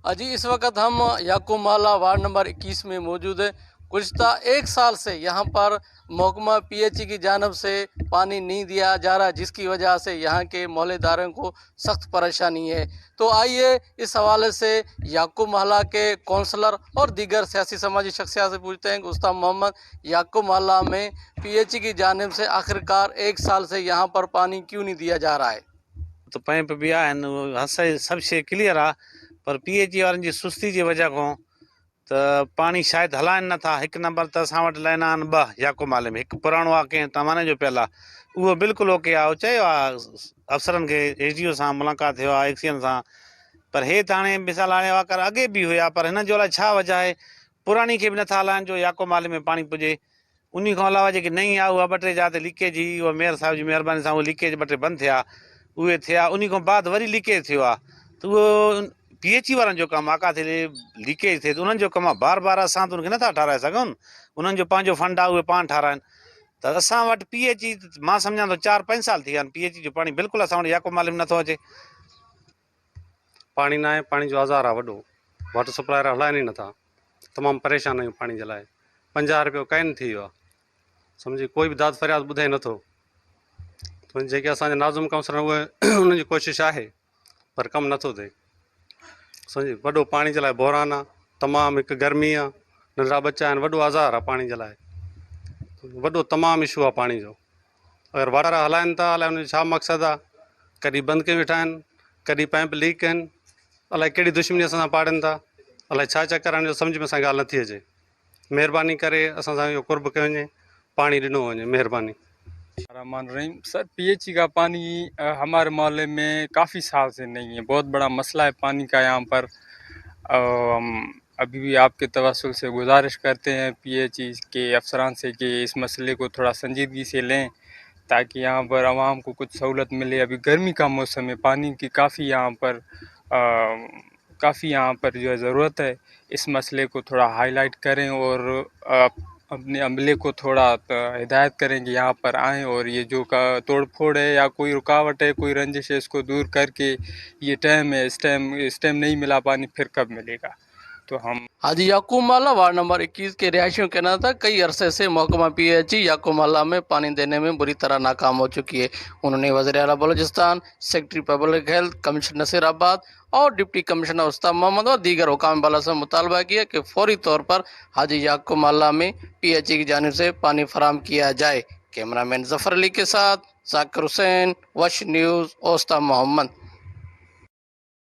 जी इस वक्त हम याकूब मोहल्ला ward number 21 में मौजूद है। गुज़श्ता एक साल से यहाँ पर महकमा पीएचई की जानिब से पानी नहीं दिया जा रहा, जिसकी वजह से यहाँ के मोहल्लेदारों को सख्त परेशानी है। तो आइए इस हवाले से याकूब मोहल्ला के कौंसलर और दीगर सियासी समाजी शख्सियात से पूछते हैं कि उस्ताद मोहम्मद, याकूब मोहल्ला में पीएचई की जानिब से आखिरकार एक साल से यहाँ पर पानी क्यों नहीं दिया जा रहा है? त पाइप बि आहिनि, हर सभु शइ क्लियर आहे, पर पी एच ई वारनि जी सुस्ती जी वजह खां त पाणी शायदि हलाइनि नथा। हिकु नंबर त असां वटि लाइना आहिनि ॿ याको माले में, हिकु पुराणो आहे, कंहिं ज़माने जो पियल आहे, उहो बिल्कुलु ओके आहे। उहो चयो आहे अफ़सरनि खे, एस डी ओ सां मुलाक़ात थियो आहे, एक्स सां, पर हे त हाणे मिसाल हाणे वाकर अॻे बि हुया, पर हिन जो अलाए छा वजह आहे पुराणी खे बि नथा हलाइनि जो याको माले में पाणी पुॼे। उन्ही खां अलावा जेकी नई आहे उहा ॿ टे जाइ ते लीकेज हुई, उहा मेयर साहिब जी महिरबानी सां उहे लीकेज ॿ टे बंदि थिया, उहे थिया, उन्ही खां बाद वरी लीकेज थियो आहे। त उहो पी एच ई वारनि जो कमु आहे, काथे लीकेज थिए त उन्हनि जो कमु आहे। बार बार असां त उनखे नथा ठाराए सघूं, उन्हनि जो पंहिंजो फंड आहे, उहे पाण ठाराइनि। त असां वटि पी एच ई मां सम्झां थो 4-5 साल थी विया आहिनि, पी एच ई जो पाणी बिल्कुलु असां वटि याको माले में नथो अचे। पाणी न आहे, पाणी जो आज़ार आहे वॾो, वाटर सप्लायर हलाइनि ई नथा, तमामु परेशान आहियूं पाणी जे लाइ। 50 रुपयो can थी वियो आहे, सम्झी कोई बि दाद फ़रियाद ॿुधे नथो। त जेके असांजा नाज़िम काउंसिलर उहे उन्हनि जी कोशिशि आहे, पर कमु नथो थिए, सम्झी। वॾो पाणी जे लाइ बहरान आहे तमामु, हिकु गर्मी आहे, नंढड़ा बच्चा आहिनि, वॾो आज़ार आहे पाणी जे लाइ, वॾो तमामु इशू आहे पाणी जो। अगरि वाटर हलाइनि था, अलाए हुनजो छा मक़सदु आहे? कॾहिं बंदि कयो वेठा आहिनि, कॾहिं पाइप लीक आहिनि, अलाए कहिड़ी दुश्मनी असां सां पाड़नि था, अलाए छा चक्कर आहिनि, जो सम्झ में असांखे ॻाल्हि नथी अचे। महिरबानी करे असां सां इहो क़ुर्ब कयो वञे, पाणी ॾिनो वञे, महिरबानी। रहमान रहीम। सर, पीएचई का पानी हमारे मोहल्ले में काफ़ी साल से नहीं है। बहुत बड़ा मसला है पानी का यहाँ पर। हम अभी भी आपके तवस्सुल से गुजारिश करते हैं पीएचई के अफसरान से कि इस मसले को थोड़ा संजीदगी से लें, ताकि यहाँ पर आवाम को कुछ सहूलत मिले। अभी गर्मी का मौसम है, पानी की काफ़ी यहाँ पर जो है ज़रूरत है। इस मसले को थोड़ा हाईलाइट करें और अपने अमले को थोड़ा हिदायत करें कि यहाँ पर आएँ और ये जो का तोड़ फोड़ है या कोई रुकावट है, कोई रंजिश है, इसको दूर करके। ये टाइम है, इस टाइम नहीं मिला पानी, फिर कब मिलेगा? तो हम हाजी याकूब मोहल्ला वार्ड नंबर 21 के रिहायशियों का कहना था, कई अरसे से महकमा पीएचई याकूब मोहल्ला में पानी देने में बुरी तरह नाकाम हो चुकी है। उन्होंने वज़ीर आला Balochistan, secretary public health, commissioner Nasirabad और डिप्टी कमिश्नर उस्ताद मोहम्मद और दीगर हुकाम बाला से मुतालबा किया कि फौरी तौर पर हाजी याकूब मोहल्ला में पीएचई की जानिब से पानी फराहम किया जाए। कैमरामैन जफ़र अली के साथ जाकिर हुसैन, वश न्यूज़, ओस्ता मोहम्मद।